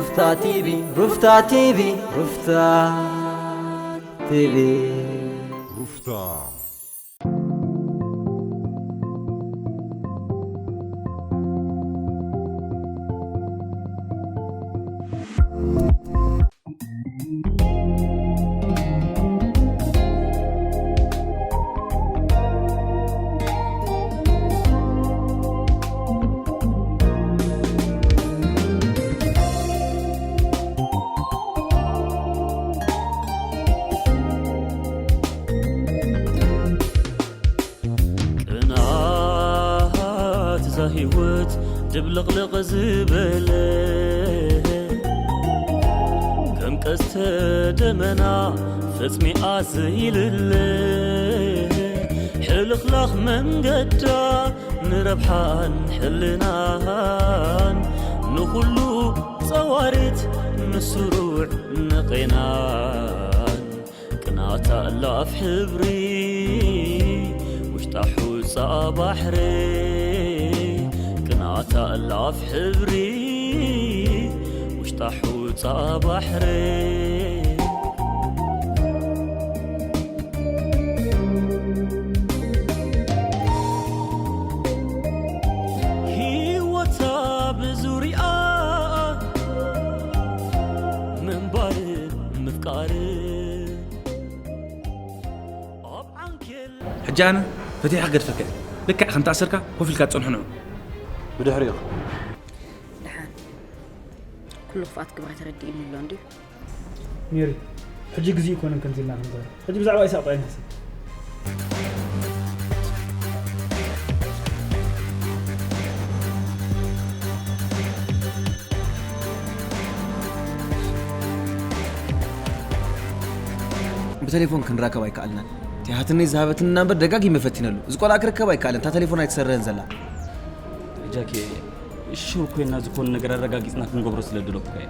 ሩፍታ ቲቪ፣ ሩፍታ ቲቪ፣ ሩፍታ ቲቪ። ሩፍታ። ቅንዓት እዛ ህይወት ድብልቕልቕ ዝበለ፣ ከም ቀስተ ደመና ፈጽሚኣ ዘይልለ፣ ሕልኽላኽ መንገዳ ንረብሓን ሕልናን፣ ንኹሉ ጸዋሪት ንስሩዕ ንቄናን። ቅናታ እላፍ ሕብሪ ውሽጣ ሑጻ ባሕሪ፣ ቅናታ እላፍ ሕብሪ ውሽጣ ሑጻ ባሕሪ። ህይወታ ብዙሪኣ ምንባር ምፍቃር ኣብ ዓንኬል። ሕጂ ኣነ ፈቲሐ ክገድፈካ እየ። ልክዕ ከም ተኣሰርካ ኮፍ ኢልካ ትጸንሖ ንዑ። ብድሕሪኡ። ደሓን። ኩሉ ክፍኣት ግብራ ተረዲእኒ ኣሎ እንድዩ። ሜሪ፣ ሕጂ ግዜ ኣይኮነን ከምዚ ኢልና ክንዛረብ። ሕጂ ብዛዕባ ኢሳቕ ጥራይ ንሕሰብ። ብተሌፎን ክንራኸብ ኣይከኣልናን። እቲኣ ሃትነይ ዝሃበትኒ ናምበር ደጋጊመ ፈቲነሉ። እዚ ቆልዓ ክርከብ ኣይከኣለን። እታ ተሌፎን ኣይትሰርሕን ዘላ። ጃኪ፣ ሹር ኮይና ዝኾነ ነገር ኣረጋጊጽና ክንገብሮ ስለ ድለኩ እየ።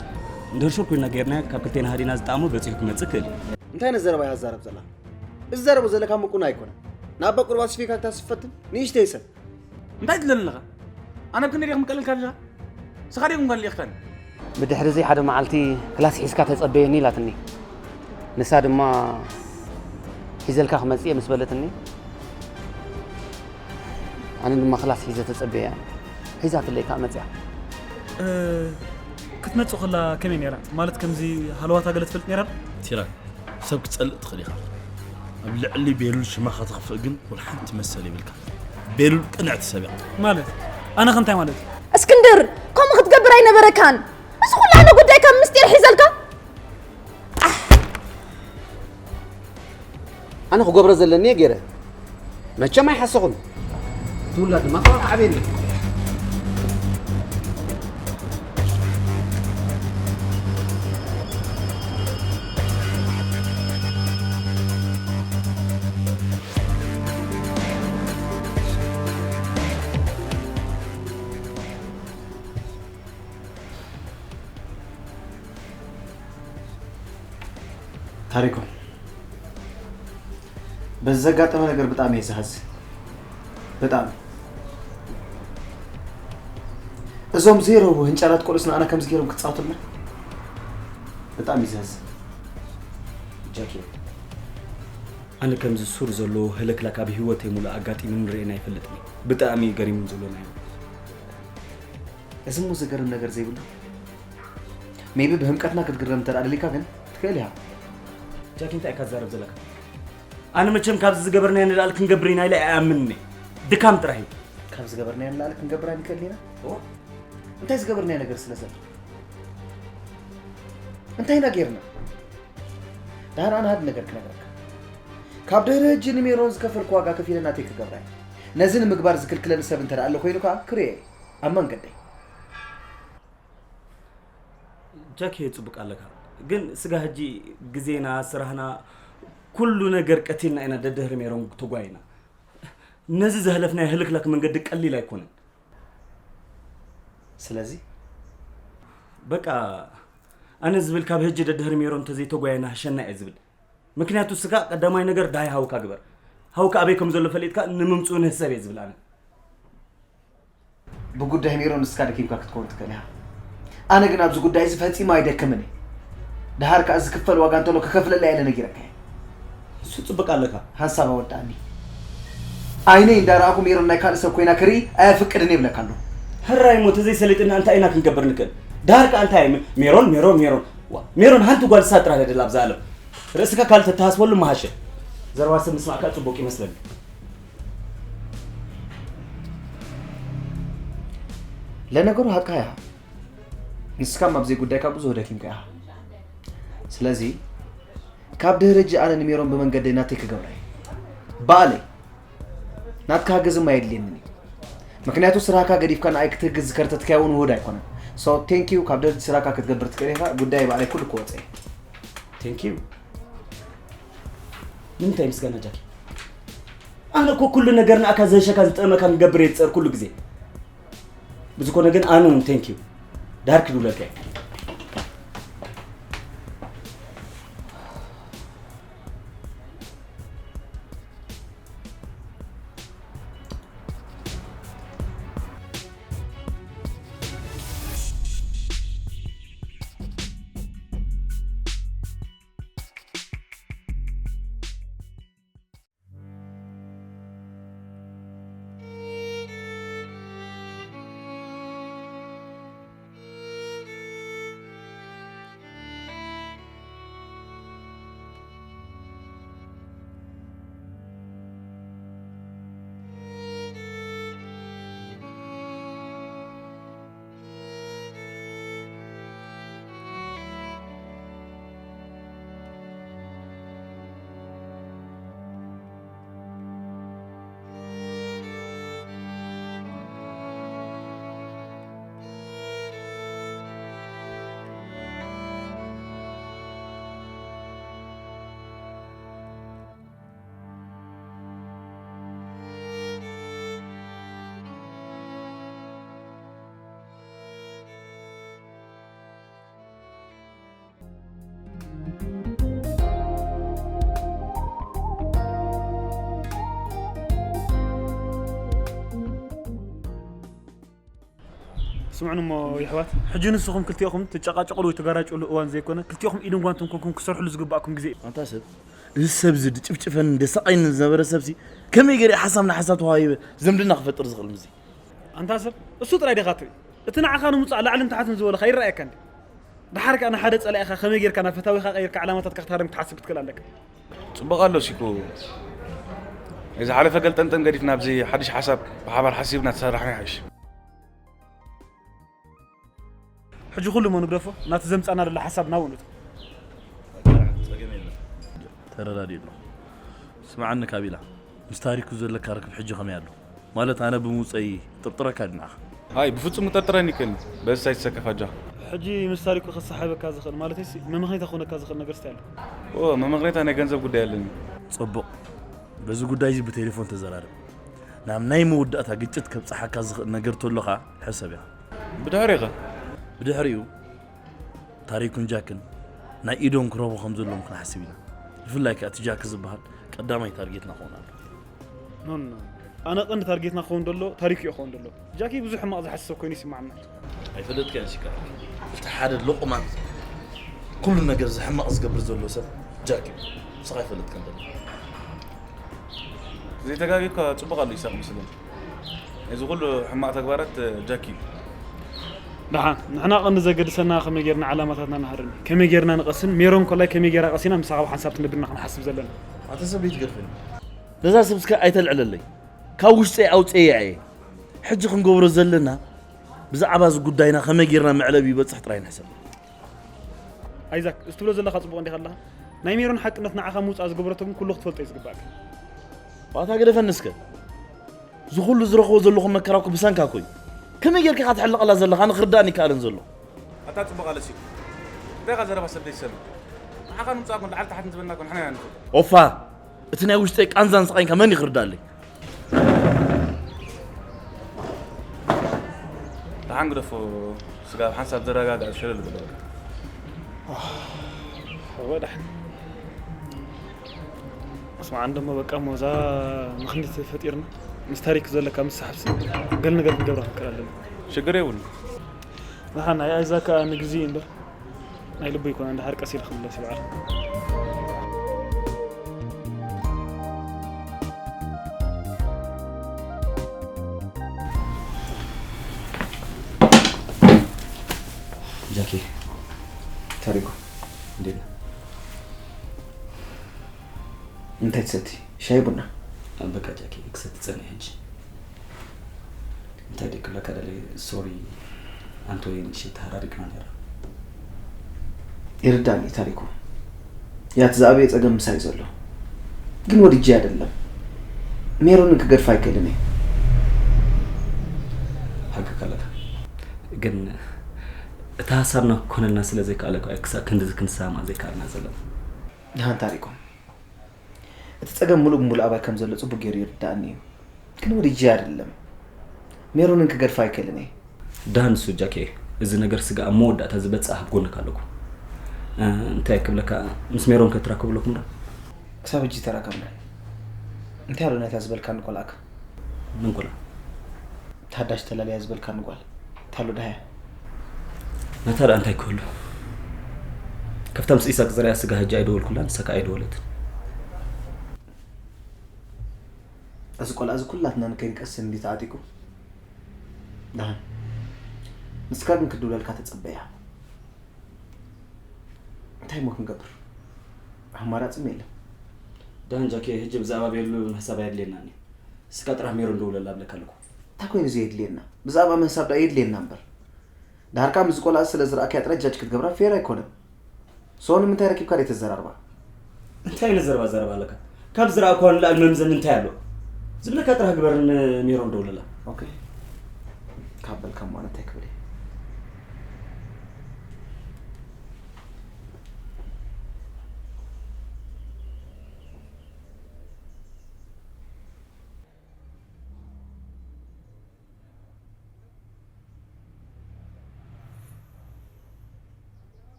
እንድሕር ሹር ኮይና ጌርናዮ፣ ካብ ክልቴና ሃዲና ዝጠዓሞ በጺሑ ክመጽእ ክእል እዩ። እንታይ ዓይነት ዘረባ እያ ትዛረብ ዘላ? እዚ ዘረቡ ዘለካ ምቁና ኣይኮነን። ንኣባ ቁርባ ስፊካ ክታስብ ፈትን፣ ንእሽተይ ሰብ። እንታይ ትብለኒ ኣለኻ? ኣነ ኣብ ክንደይ ዲኹም ቀልልካ ኣለኻ? ንስኻ ዲኹም ጓል ልኢኽካኒ? ብድሕሪ እዚ ሓደ መዓልቲ ክላስ ሒዝካ ተጸበየኒ ኢላትኒ። ንሳ ድማ ሒዘልካ ክመጽእ እየ ምስ በለትኒ፣ ኣነ ድማ ክላስ ሒዘ ተጸበያ። ሒዛትለይ ከኣ መጽያ። እ፣ ክትመጽእ ከላ ከመይ ነይራ? ማለት ከምዚ ሃለዋታ ገለ ትፈልጥ ነይራ ዶ? ቲራን፣ ሰብ ክትጸልእ ትኽእል ኢኻ። ኣብ ልዕሊ ቤሉል ሽማ ከተኽፍእ ግን ወላ ሓንቲ መሰል የብልካ። ቤሉል ቅንዕቲ ሰብ እያ። ማለት? ኣነ ከ እንታይ ማለት እዩ? እስክንድር፣ ከምኡ ክትገብር ኣይነበረካን። እዚ ኩሉ ኣነ ጉዳይ ካብ ምስጢር ሒዘልካ? ኣነ ክገብሮ ዘለኒ እየ ገይረ። መቸም ኣይሓሰኹን። እቲ ውላድ ድማ ካብ ዓብየኒ። ታሪኩ፣ በዚ ዘጋጠመ ነገር ብጣዕሚ እየ ዝሓዝን። ብጣዕሚ። እዞም ዜሮ ህንጫላት ቆልዑስ ንኣና ከምዚ ገይሮም ክጻወቱልና? ብጣዕሚ እዩ ዘሕዝን። ጃኪ፣ ኣነ ከምዚ ሱር ዘለዎ ህልክላክ ኣብ ህይወተይ ሙሉእ ኣጋጢሙኒ ርእየን ኣይፈልጥን እዩ። ብጣዕሚ እዩ ገሪሙኒ ዘሎ ናይ እዋን። እዚ እሞ ዘገርም ነገር ዘይብሉ። ሜቢ ብህምቀትና ክትግረም እንተ ደኣ ደሊካ ግን ትኽእል ኢኻ። ጃኪ፣ እንታይ ኢኻ ትዛረብ ዘለካ? ኣነ መቸም ካብዚ ዝገበርናዮ ንላዕሊ ክንገብር ኢና ኢለ ኣይኣምንን እየ። ድካም ጥራሕ እዩ። ካብ ዝገበርናዮ ንላዕሊ ክንገብር ኣይንክእልን ኢና? እወ። እንታይ ዝገበርናዮ ነገር ስለ ዘሎ? እንታይ ኢና ጌርና? ደሓር ኣነ ሓደ ነገር ክነግረካ። ካብ ድሕሪ ሕጂ ንሜሮን ዝከፈልኩ ዋጋ ከፊለ ናተይ ክገብራ እየ። ነዚ ንምግባር ዝክልክለኒ ሰብ እንተ ደኣ ኣሎ ኮይኑ ከኣ ክርእዮ እየ። ኣብ መንገደይ። ጃኪ፣ ጽቡቅ ኣለካ። ግን ስጋ ሕጂ ግዜና፣ ስራህና፣ ኩሉ ነገር ቀቲልና ኢና ደድሕሪ ሜሮን ተጓይና። ነዚ ዘሕለፍናዮ ህልክላክ መንገዲ ቀሊል ኣይኮነን። ስለዚ? በቃ፣ ኣነ ዝብል ካብ ሕጂ ደድሕሪ ሜሮን እንተዘይተጓየና ህሸና እየ ዝብል። ምክንያቱ ስጋ ቀዳማይ ነገር ዳሃይ ሃውካ ግበር። ሃውካ ኣበይ ከም ዘሎ ፈሊጥካ ንምምጽኡ ንህሰብ እየ ዝብል ኣነ። ብጉዳይ ሜሮን ንስካ ደኪምካ ክትከውን ትክእል ኢኻ። ኣነ ግን ኣብዚ ጉዳይ እዚ ፈጺመ ኣይደክምን እየ። ደሃር ከኣ ዝክፈል ዋጋ እንተሎ ክከፍለላ እየ ኢለ ነጊረካ እየ። እሱ ጽብቅ ኣለካ። ሓንሳብ ኣወዳእኒ። ዓይነይ እንዳረኣኹ ሜሮን ናይ ካልእ ሰብ ኮይና ክርኢ ኣየፍቅድን እየ ይብለካ ኣለኹ። ሕራይ እሞ ተዘይሰሊጥና እንታይ ኢና ክንገብር ንክእል? ደሃር ከኣ እንታይ ሜ-፣ ሜሮን፣ ሜሮን፣ ሜሮን። ዋ፣ ሜሮን ሓንቲ ጓል ንሳ ጥራሕ እያ ደላ ኣብዛ ዓለም። ርእስካ ካልእ ተተሃስበሉ ምሃሸ። ዘረባ ሰብ ምስማዕ ከኣ ጽቡቅ ይመስለኒ። ለነገሩ ሓቅኻ ኢኻ። ንስካም ኣብዚ ጉዳይካ ብዙሕ ደኪምካ ኢኻ። ስለዚ ካብ ድሕሪ ሕጂ ኣነ ንሜሮን ብመንገደይ ናተይ ክገብራ እየ። ባዕለይ። ናትካ ሓገዝ እማ የድልየንን እዩ። ምክንያቱ ስራሕካ ገዲፍካ ንኣይ ክትህግዝ ዝከርተትካዮ እውን ውሁድ ኣይኮነን። So thank you፣ ካብ ድሕሪ ሕጂ ስራሕካ ክትገብር ትክእል ኢኻ። ጉዳይ ባዕለይ ኩሉ ክወፀ እየ። Thank you። ንምንታይ ምስጋና ጃኪ? ኣነ እኮ ኩሉ ነገር ንኣካ ዘህሸካ ዝጥዕመካ ክንገብር እየ ዝፅዕር ኩሉ ግዜ። ብዝኮነ ግን ኣነ እውን thank you ዳር ክድውለልካ እየ። ስምዑኒ እሞ የሕዋት፣ ሕጂ ንስኹም ክልቲኦኹም ትጨቃጨቁሉ ወይ ትገራጨቁሉ እዋን ዘይኮነ፣ ክልቲኦኹም ኢድን ጓንትን ኮንኩም ክሰርሕሉ ዝግባእኩም ግዜ እዩ። ኣንታ ሰብ፣ እዚ ሰብ እዚ ድጭፍጭፈን ደሳቀይን ዝነበረ ሰብሲ ከመይ ገይረ ሓሳብ ንሓሳብ ተዋሂበ ዝምድና ክፈጥር ዝኽእል ምስዚ? ኣንታ ሰብ፣ እሱ ጥራይ ዲኻ ትርኢ? እቲ ንዓኻ ንምውጻእ ላዕልን ታሕትን ዝበለኻ ይረኣየካ እንዴ? ደሓር ከኣ ንሓደ ጸላኢኻ ከመይ ጌርካ ናብ ፈታዊኻ ቀይርካ ዕላማታትካ ክትሃርም ክትሓስብ ክትክእል ኣለካ። ጽቡቕ ኣሎ ሲኩ። ናይ ዝሓለፈ ገልጠምጠም ገዲፍና ኣብዚ ሓድሽ ሓሳብ ብሓባር ሓሲብና ተሰራሕና ይሓይሽ። ሕጂ ኩሉ እሞ ንግደፎ፣ ናቲ ዘምጻና ዘሎ ሓሳብ ናብኡ ንእቶ። ጸገም የለን። ተረዳዲኡ ኣሎ። ስምዓኒ ካቢላ፣ ምስ ታሪኩ ዘለካ ርክብ ሕጂ ከመይ ኣሎ? ማለት ኣነ ብምውጸይ ጥርጥረካ ድዩ ንዓኻ? ኣይ ብፍጹም ክጠርጥረኒ ይክእልኒ። በዚ ኣይትሰከፍ ኣጆኻ። ሕጂ ምስ ታሪኩ ከሰሓበካ ዝኽእል ማለተይሲ መመኽነይታ ክኾነካ ዝኽእል ነገር እንታይ ኣሎ? ኦ መመኽነይታ ናይ ገንዘብ ጉዳይ ኣለኒ። ጽቡቕ። በዚ ጉዳይ እዚ ብቴሌፎን ተዘራረብ። ናብ ናይ መወዳእታ ግጭት ከብጽሓካ ዝኽእል ነገር ተሎ ኸኣ ሕሰብ ኢኻ። ብድሕሪኡ ኸ? ብድሕሪኡ ታሪኩን ጃክን ናይ ኢዶም ክረኽቡ ከም ዘለዎም ክንሓስብ ኢና። ብፍላይ ከኣ እቲ ጃክ ዝበሃል ቀዳማይ ታርጌትና ክኾን ኣሎ። ኖ፣ ኖ፣ ኖ። ኣነ ቀንዲ ታርጌትና ክኸውን ደሎ ታሪኩ እዩ ክኸውን ደሎ። ጃኪ ብዙሕ ሕማቕ ዝሓስብ ሰብ ኮይኑ ይስምዓና። ኣይፈለጥካዮን ሲካ። እቲ ሓደ ሎቕማጽ ኩሉ ነገር ዝሕማቕ ዝገብር ዘሎ ሰብ ጃኪ እዩ። ንስኻ ኣይፈለጥካን ዘለኻ። ዘይተጋግዩካ ጽቡቕ ኣሎ ይሳቕ መስለኒ። እዚ ኩሉ ሕማቕ ተግባራት ጃኪ እዩ። ደሓን ንሕና ቀንዲ ዘገድሰና ከመይ ጌርና ዓላማታትና ንሃርም፣ ከመይ ጌርና ንቐስን፣ ሜሮን ኮላይ ከመይ ጌራ ቀሲና ምሳኻ ብሓንሳብ ትነብርና ክንሓስብ ዘለና። ኣንተ ሰብ ዘይትገድፈኒ። ነዛ ሰብ እስከ ኣይተልዕለለይ። ካብ ውሽጠይ ኣውፅኤያ እየ። ሕጂ ክንገብሮ ዘለና ብዛዕባ እዚ ጉዳይና ከመይ ጌርና መዕለቢ ይበፅሕ ጥራይ ንሕሰብ። ኣይዛክ፣ እዚ ትብሎ ዘለኻ ጽቡቕ እንዲኻ ኣለኻ? ናይ ሜሮን ሓቅነት ንዓኻ ምውጻእ ዝገበረቶ ግን ኩሉ ክትፈልጦ እዩ ዝግባእካ። ዋታ ግደፈኒ እስከ። እዚ ኩሉ ዝረኽቦ ዘለኹ መከራ እኮ ብሰንካ እኮ እዩ። ከመይ ጌርካ ኢኻ ትሕልቐላ ዘለኻ ኣነ ክርዳእኒ ይከኣልን ዘሎ። ኣታ ጽቡቕ ኣለሲ። እንታይ ኢኻ ዘረባ ሰብ ዘይሰምዕ? ንዓኻ ንምውጻእ እኮ ላዕሊ ታሕቲ ንዝበልና እኮ ንሕና ኢና ንፈልጥ። ኦፋ! እቲ ናይ ውሽጠይ ቃንዛን ስቓይን ከ መን እዩ ክርዳእለይ? ደሓን ግደፎ፣ ስጋ ኣብ ሓንሳብ ዘረጋግኣ ሸለል በል በቃ። ኣህ፣ እወ ደሓን። እስማዕ፣ እንደሞ በቃ እሞ እዛ ምኽኒት ፈጢርና ምስ ታሪክ ዘለካ ምስ ሰሓብሲ ገለ ነገር ክንገብራ ክንክእል ኣለና። ሽግር የብሉን። ደሓን ኣይኣዛካ ንግዜ እምበር ናይ ልቡ ይኮነ እንድሓር ቀስ ኢለ ክምለስ ይበዓል። ጃኪ፣ ታሪኩ፣ እንዴት ነህ? እንታይ ትሰቲ? ሻሂ ቡና? በቃ ጃኪ፣ ክሰቲ ጸኒሐ ሕጂ። እንታይ ደይ ክብለካ ደለ፣ ሶሪ፣ ኣንተ ወይ ንእሽተይ ተሃራሪቅና ነይራ። ይርዳኒ ታሪኩ። ያት ዝኣበየ ጸገም ምሳይ ዘሎ። ግን ወድጄ ኣይደለም። ሜሮንን ክገድፋ ኣይክእልን እየ። ሓቂ ኣለካ። ግን እቲ ሓሳብና ክኮነልና ስለ ዘይከኣለ እኮ ክሳብ ክንድዚ ክንሰማማዕ ዘይከኣልና ዘለና። ደሓን ታሪኮም፣ እቲ ጸገም ሙሉእ ብሙሉእ ኣባይ ከም ዘሎ ጽቡቅ ገይሩ ይርድኣኒ እዩ። ግን ወድጄ ኣይደለም። ሜሮንን ክገድፋ ኣይክእልን እየ። ደሓን ንሱ ጃኬ፣ እዚ ነገር ስጋ ኣብ መወዳእታ ዝበጽሕ ኣብ ጎንካ ኣለኩ። እ፣ እንታይ ክብለካ፣ ምስ ሜሮን ከትራከቡ ኣለኩም ዶ? ክሳብ ሕጂ ተራከብና። እንታይ ኣሎ ናይታ ዝበልካኒ ቆልኣካ? ምን ቆልዓ? ታዳሽ ተላልያ ዝበልካኒ ጓል ታሎ ደሃያ። ናታ ደኣ እንታይ ክህሉ? ከፍታ ምስ ኢሳቅ ዝርያ ስጋ ሕጂ ኣይደወልኩላን፣ ንሳ ከኣ ኣይደወለትን። እዚ ቆልዓ እዚ ኩላትና ንከይንቀስን እንዲ ተዓጢቁ። ደሓን። ንስካ ግን ክድውለልካ ተጸበያ። እንታይ እሞ ክንገብር? ኣማራጺም የለን። ደሓን ጃኬ፣ ሕጂ ብዛዕባ ቤሉ ምሕሳብ ኣየድልየናን እዩ። እስካ ጥራሕ ሜሮን ደውለላ እብለካ ኣለኩ። እንታይ ኮይኑ ዘየድልየና? ብዛዕባ ምሕሳብ ደኣ የድልየና እምበር። ደሓር ከኣ ምስ ቆልዓ ስለ ዝረኣክያ ጥራይ ጃጅ ክትገብራ ፌር ኣይኮነን። ሶ ንምንታይ ረኪብካ ደይ ተዘራርባ? እንታይ ዓይነት ዘረባ ዘረባ ኣለካ? ካብ ዝረኣኳ ንላዕሊ መምዘኒ እንታይ ኣሎ? ዝብለካ ጥራሕ ግበር፣ ንሜሮን ደውለላ። ኦኬ። ካብ በልካ እሞ ኣነ እንታይ ክብል እየ?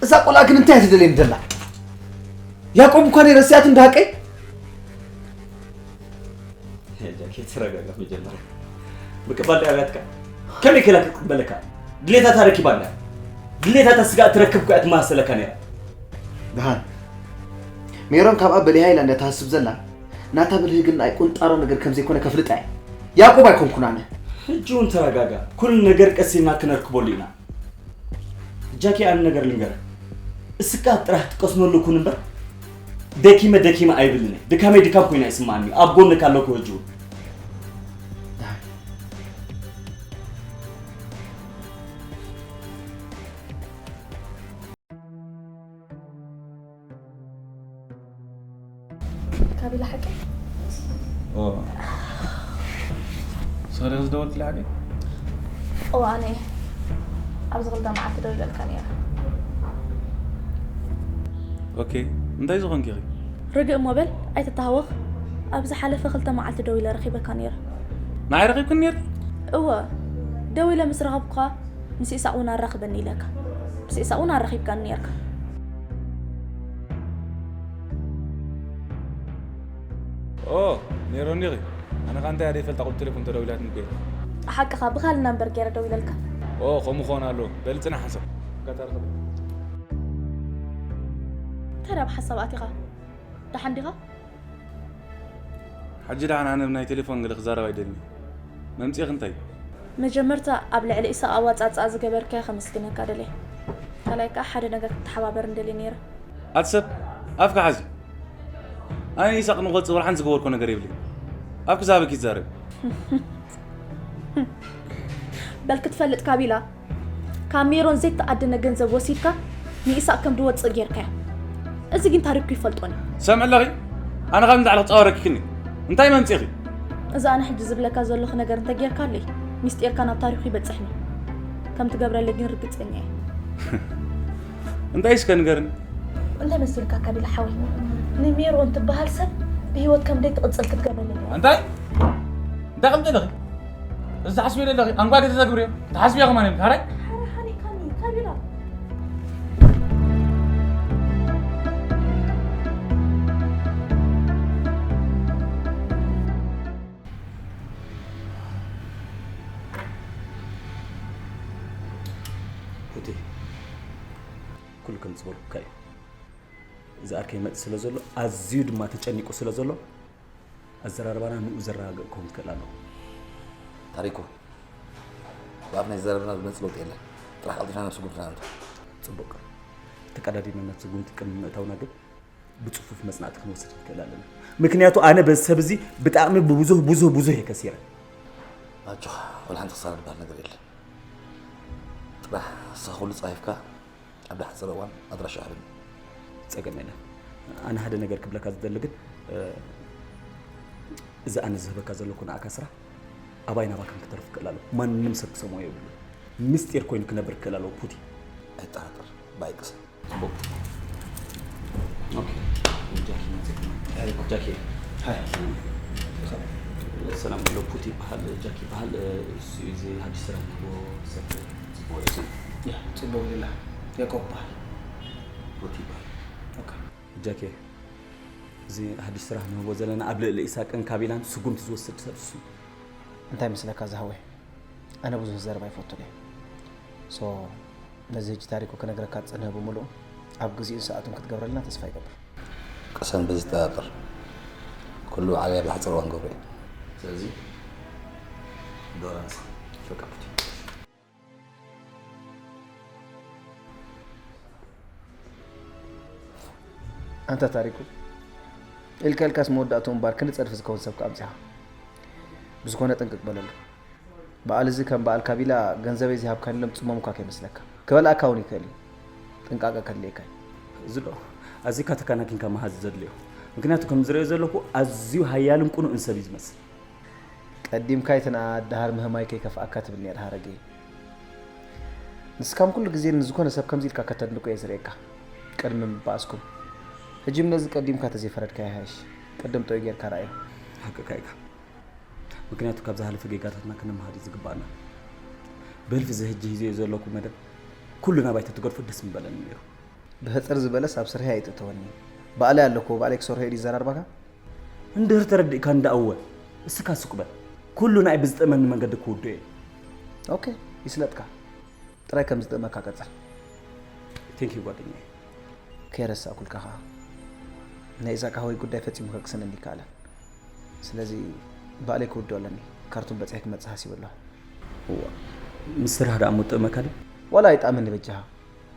እዛ ቆልዓ ግን እንታይ እያ ትደልየኒ ዘላ? ያቆብ እኳ ነይ ረሲኣት እንዳ ሃቀይ። ሄይ ጃኬ፣ ተረጋጋ መጀመርያ። ምቅባል ዳይ ኣብያትካ ከመይ ከላ ክትቅበለካ? ድሌታታ ረኪባ እንዳ ድሌታታ ስጋ እትረክብ እኮ እያ ትመሳሰለካ ነይራ። ደሓን ሜሮን ካብኣ በሊሃ ኢላ እንዳ ትሃስብ ዘላ ናታ ብልሂ ግን ናይ ቁንጣሮ ነገር ከም ዘይኮነ ከፍልጣ እየ። ያቆብ ኣይኮንኩን ኣነ። ሕጂ እውን ተረጋጋ። ኩሉ ነገር ቀስ ኢልና ክነርክበሉ ኢና። ጃኪ፣ ኣነ ነገር ልንገርህ። እስካ ጥራሕ ትቀስነሉ ኩን እምበር ደኪመ ደኪመ ኣይብልን እየ። ድካመይ ድካም ኮይና ይስማዓኒ እዩ። ኣብ ጎንካ ኣለኩ ሕጂ እውን። ካቢላ ሓቂ? ኦ። ሰሪኽ ዝደወልክላ ሓቂ? እዋ ኣነ እየ። ኣብዚ ክልተ መዓልቲ ደዊለልካ ነይረ። ኦኬ። እንታይ ዝኾንኪ ኢኺ? ርግእ እሞ በል ኣይትተሃወኽ። ኣብ ዝሓለፈ ክልተ መዓልቲ ደዊለ ረኺበካ ነይረ። ንዓይ ረኺብክኒ ነይርኪ? እወ። ደዊለ ምስ ረኸብኩኻ ምስ ኢሳቕ እውን ኣራኽበኒ ኢለካ። ምስ ኢሳቕ እውን ኣራኺብካኒ ነይርካ። ኦ፣ ሜሮን ዲኺ? ኣነ ኸኣ እንታይ እያ ዘይፈልጣ ቁጽሪ ቴሌፎን ተደዊላትኒ እኮ እየ። ሓቅኻ ብኻልእ ናምበር ገይረ ደዊለልካ። ኦ፣ ከምኡ ክኾን ኣለዎ። በሊ ጽናሕ ሓንሳብ። እንታይ ደኣ ብሓሳብ ኣቲኻ? ደሓን ዲኻ? ሕጂ ደሓን ኣነ ብናይ ቴሌፎን ገለ ክዛረብ ኣይደልን እየ። መምጽኢኺ እንታይ እዩ? መጀመርታ ኣብ ልዕሊ ኢሳቕ ኣዋጻጽኣ ዝገበርካዮ ከመስግነካ ደልየ። ካልኣይ ከኣ ሓደ ነገር ክትተሓባበርን ደልየ ነይረ። ኣቲ ሰብ ኣፍካ ሓዚ። ኣነ ንኢሳቕ ንክወጽእ ወላ ሓንቲ ዝገበርኮ ነገር የብለይን። ኣፍኪ ዝሃበኪ ትዛረቢ። በል ክትፈልጥ ካቢላ ካብ ሜሮን ዘይተኣደነ ገንዘብ ወሲድካ ንኢሳቕ ከም ዝወጽእ ጌርካዮ። እዚ ግን ታሪኩ ይፈልጦን እዩ። ሰምዒ ኣለኺ? ኣነ ካብ ንላዕሊ ክጻወረኪ ክኒ እንታይ መምጺኺ? እዚ ኣነ ሕጂ ዝብለካ ዘለኹ ነገር እንተጌርካለይ ሚስጢርካ ናብ ታሪኩ ይበጽሕኒ። ከም ትገብረለይ ግን ርግጸኛ እየ። እንታይ እስከ ንገርኒ? እንታይ መሲልካ ካቢላ ሓወይ? ንሜሮን ትበሃል ሰብ ብህይወት ከም ደይ ትቕጽል ክትገብረለይ እያ። እንታይ? እንታይ ከምቲ ኣለኺ? እዚ ትሓስብዮ ዘለኺ ኣንጓ ከተተግብርዮ ትሓስብዮ ከማን እዮም ካራይ? ሓረ ሓሪካኒ ካቢላ። ኩሉ ከም ዝበልኩካ እዩ። እዚ ኣርከይ ይመጽእ ስለ ዘሎ፣ ኣዝዩ ድማ ተጨኒቁ ስለ ዘሎ፣ ኣዘራርባና ንኡ ዘረጋግእ ክኸውን ክኽእል ኣለዎ። ታሪኩ፣ ብኣፍ ናይ ዘረብና ዝመጽእ ለውጢ የለን። ጥራሕ ቀልጢፍና ናብ ስጉምትና ንእቶ። ጽቡቅ። ተቀዳዲምና ናብ ስጉምቲ ቅድሚ ምእታውና ግን ብጽፉፍ መጽናዕቲ ክንወስድ ንክእል ኣለና። ምክንያቱ ኣነ በዚ ሰብ እዚ ብጣዕሚ ብብዙህ ብዙህ ብዙህ እየ ከሲረ። ኣጆኻ፣ ወላ ሓንቲ ክሳራ ዝበሃል ነገር የለን። ጥራሕ ንስኻ ኩሉ ጻሒፍካ ኣብ ዝሓጸረ እዋን ኣድራሻ ሃበኒ። ጸገም የለን። ኣነ ሓደ ነገር ክብለካ ዝደሊ ግን፣ እዚ ኣነ ዝህበካ ዘለኩ ንኣካ ስራሕ ኣባይ ናባካን ክተርፍ ክእል ኣለዎ። ማንም ሰብ ክሰምዖ የብሉ። ምስጢር ኮይኑ ክነብር ክእል ኣለዎ። ፑቲ። ኣይጠራጠር። ባይቅሰ። ጽቡቅ። ኦኬ። ጃኪ መጽእ። ጃኪ። ሃይ። ሰላም ኣሎ። ፑቲ ይበሃል፣ ጃኪ ይበሃል። እሱ እዚ ሓድሽ ስራሕ ንህቦ ሰብ ጽቡቅ እዩ። ያ፣ ጽቡቅ ይላ። ያዕቆብ ይበሃል። ፑቲ ይበሃል። ኦኬ። ጃኪ፣ እዚ ሓድሽ ስራሕ ንህቦ ዘለና ኣብ ልዕሊ ኢሳቅን ካቢላን ስጉምቲ ዝወስድ ሰብ እሱ እዩ። እንታይ መስለካ ዝሃወይ? ኣነ ብዙህ ዘረባ ኣይፈቱን እየ። ሶ ነዚ ሕጂ ታሪኩ ክነግረካ ዝጸንሀ ብምሉኡ ኣብ ግዚኡን ሰዓቱን ክትገብረልና ተስፋ ይገብር። ቅሰን ብዝጠራጠር ኩሉ ዓብያ ብሓፂር እዋን ገብሮ እዩ። ስለዚ ዶራንስ በቃ ፑቲ። ኣንታ ታሪኩ፣ ኢልካ ኢልካስ መወዳእትኡ እምባር ክንዲ ጸድፊ ዝከውን ሰብ ከኣ ኣምጺኻ። ብዝኾነ ጥንቅቕ በለሉ። በዓል እዚ ከም በዓል ካቢላ ገንዘበይ ዘይሃብካኒ ኢሎም ዝጽመሙካ ከይመስለካ። ክበልዓካ እውን ይኽእል እዩ። ጥንቃቐ ከድልየካ እዩ። እዚ ዶ ኣዚካ ተካናኪንካ መሃዝ ዘድልዮ። ምክንያቱ ከም ዝርእዮ ዘለኹ ኣዝዩ ሃያልን ቅኑእን ሰብ እዩ ዝመስል። ቀዲምካ ኣይትንኣድ፣ ደሃር ምህማይ ከይከፍኣካ ትብል ነይርካ ሃረገይ። ንስካም ኩሉ ግዜ ንዝኮነ ሰብ ከምዚ ኢልካ ከተድንቁ እየ ዝርእየካ። ቅድሚ ምብኣስኩም። ሕጂ ነዚ ቀዲምካ ተዘይፈረድካዮ ይሃይሽ። ቅድም ጠውዩ ጌርካ ረኣዮ። ሓቅካ ኢካ። ምክንያቱ ካብ ዝሃለፈ ጌጋታትና ክንምሃር እዩ ዝግባኣና። ብህልፊ እዚ ሕጂ ሒዘዮ ዘለኩ መደብ ኩሉ ናባይ ተትገድፎ ደስ ምበለኒ ነይሩ። ብህፅር ዝበለስ ኣብ ስርሐይ ኣይትእተወኒ። ባዕለይ ኣለኩዎ፣ ባዕለይ ክሰርሖ እየ ድዩ ዘራርባካ? እንድህር ተረዲእካኒ ደኣ እወ፣ እስካ ስቅ በል። ኩሉ ንኣይ ብዝጥእመኒ መንገዲ ክውድኦ እየ። ኦኬ፣ ይስለጥካ። ጥራይ ከም ዝጥእመካ ቀጽል። ቴንኪዩ ጓደኛየ። ከይረሳእኩልካ ከኣ፣ ናይ ኢሳቅ ሓወይ ጉዳይ ፈጺሙ ከቅስነኒ ኣይከኣለን። ስለዚ ባዕለይ ክውድኦ ኣለኒ። ካርቱም በጺሐ ክመጽእ ሓሲበ ኣለኹ። እዋ፣ ምስ ስራሕ ደኣ እሞ ጥእመካ ድዩ? ዋላ ኣይጥኣመኒ በጃኻ።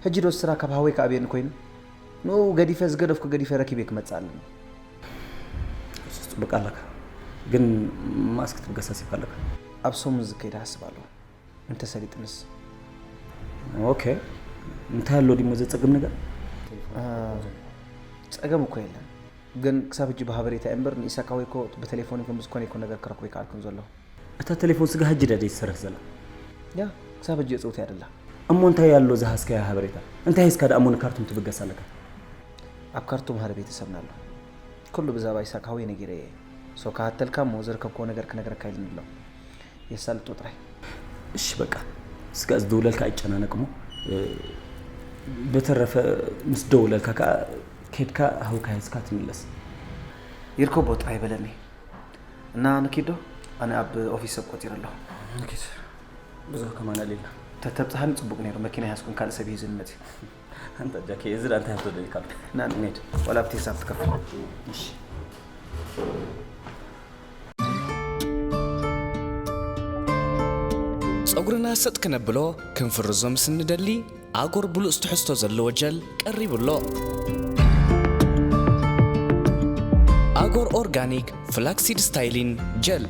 ሕጂ ዶ ስራ ካብ ሃወይ ክኣብየኒ ኮይኑ? ንኡ ገዲፈ ዝገደፍኩ ገዲፈ ረኪበ ክመጽእ ኣለኒ። እሱስ ጽቡቅ ኣለካ፣ ግን መኣስ ክትብገስ ኣሲብካ ኣለካ? ኣብ ሰሙን ዝከይድ እሓስብ ኣለኹ። እንተሰሊጥንስ? ኦኬ፣ እንታይ ኣሎ ድሞ ዘጸግም ነገር? ጸገም እኮ የለን፣ ግን ክሳብ ሕጂ ብሃበሬታ እምበር ንኢሳቃዊ እኮ ብቴሌፎን ይኹን ብዝኮነ ይኹን ነገር ክረክቦ ኣይከኣልኩን ዘለኹ። እታ ቴሌፎን ስጋ ሕጂ ድያ ዘይትሰርሕ ዘላ? ያ፣ ክሳብ ሕጂ እጽውት እያ ደላ። እሞ እንታይ ኣሎ ዝሃዝካዮ ሃበሬታ? እንታይ ሂዝካ ደኣ እሞ ንካርቱም ትብገስ ኣለካ? ኣብ ካርቱም ሓደ ቤተሰብና ኣሎ። ኩሉ ብዛዕባ ኢሳቅ ሓወይ ነጊረዮ እየ። ሶ ክሃተልካ እሞ ዝረከብክዎ ነገር ክነግረካ ኢሉኒ ኣሎ። የሳልጦ ጥራይ። እሺ በቃ፣ ስጋ ዝድውለልካ ኣይጨናነቅ እሞ፣ እ፣ ብተረፈ ምስ ደውለልካ ከኣ ኬድካ ሃውካ ሂዝካ ትምለስ። ይርከቦ ጥራይ በለኒ። እና ንኪድ ዶ? ኣነ ኣብ ኦፊስ ሰብ ቆጺረ ኣለኹ። ንኪድ። ብዙሕ ከማን ኣልኢልና። ተተብጽሓኒ ጽቡቕ ነይሩ፣ መኪና ኣይሓዝኩን፣ ካልእ ሰብ እዩ ሒዙኒ መጺኡ። ኣንታ ጃኪ፣ እዚ ደኣ እንታይ ሃቶ ደሊካ ኣሎ? ና ንሄድ፣ ዋላ ኣብቲ ሂሳብ ትከፍል። እሺ። ጸጉርና ሰጥ ክነብሎ ክንፍርዞ ምስ እንደሊ፣ ኣጎር ብሉጽ ትሕዝቶ ዘለዎ ጀል ቀሪቡ ኣሎ። ኣጎር ኦርጋኒክ ፍላክሲድ ስታይሊን ጀል፣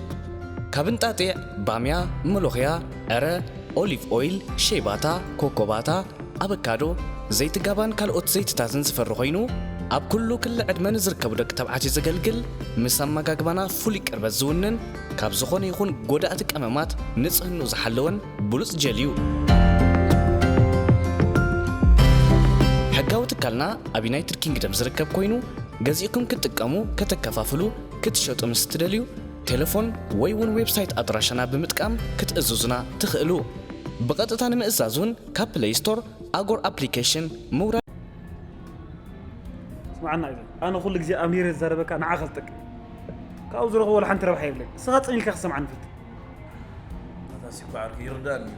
ካብ እንጣጢዕ፣ ባምያ፣ መሎኽያ፣ ዕረ፣ ኦሊቭ ኦይል፣ ሸይባታ፣ ኮኮባታ፣ ኣበካዶ፣ ዘይቲ ጋባን ካልኦት ዘይትታትን ዝፈሪ ኮይኑ፣ ኣብ ኩሉ ክሊ ዕድመ ንዝርከቡ ደቂ ተባዕትዮ ዘገልግል፣ ምስ ኣመጋግባና ፍሉይ ቅርበት ዝውንን፣ ካብ ዝኾነ ይኹን ጎዳእቲ ቀመማት ንጽህንኡ ዝሓለወን ብሉጽ ጀል እዩ። ሕጋዊ ትካልና ኣብ ዩናይትድ ኪንግደም ዝርከብ ኮይኑ፣ ገዚእኩም ክትጥቀሙ፣ ከተከፋፍሉ፣ ክትሸጡ ምስ እትደልዩ፣ ቴሌፎን ወይ እውን ዌብሳይት ኣድራሻና ብምጥቃም ክትእዝዙና ትኽእሉ። ብቐጥታ ንምእዛዝ እውን ካብ ፕለይ ስቶር ኣጎር ኣፕሊኬሽን ምውራድ። ስምዓና ኢዘን፣ ኣነ ኩሉ ግዜ ኣሚረ ዝዛረበካ ንዓኻ ዝጠቅም። ካብኡ ዝረኽቦ ወላ ሓንቲ ረብሓ የብለይ። ንስኻ ጽን ኢልካ ክትሰምዓኒ ፍትን። ኣታ ሲኳ ዓርኪ ይርዳእኒ